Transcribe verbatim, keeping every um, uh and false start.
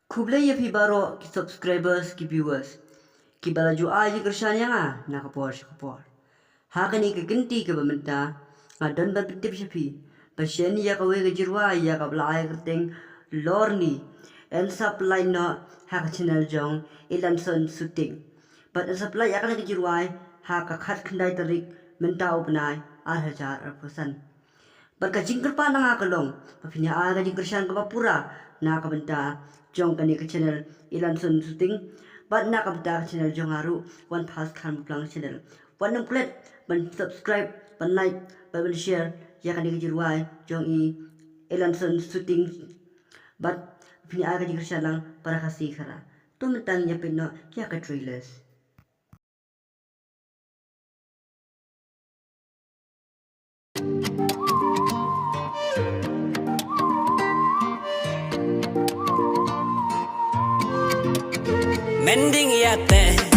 Khublei ïa phi baroh ki subscribers, ki viewers kiba la ju ai jingkyrshan ïa nga na ka por sha ka por. Ha kane ka kynti kaba mynta nga don ban pyntip sha phi ba shen ïa kawei ka jingrwai ïa kaba la ai kyrteng Lorni yn sa pynlait noh ha ka channel jong Elanson Shooting. Bad yn sa pynlait ïa kane ka jingrwai ha ka khatkhyndai tarik mynta u bnai ar hajar arphew san. Bad ka jingkyrpad na nga ka long ba phin ïa ai ka jingkyrshan kaba pura na ka bynta jong kane ka channel Elanson Shooting bad na ka bynta ka channel jong nga ruh, One Pass Khan Baplang Channel. Wat nym klet ban subscribe, ban like bad ban share ïa kane ka jingrwai jong i Elanson Shooting. Bad phin ïa ai ka jingkyrshan lang para ka si khara. To mynta ngin ïa peit noh ïa ka trailers. Mending ïa te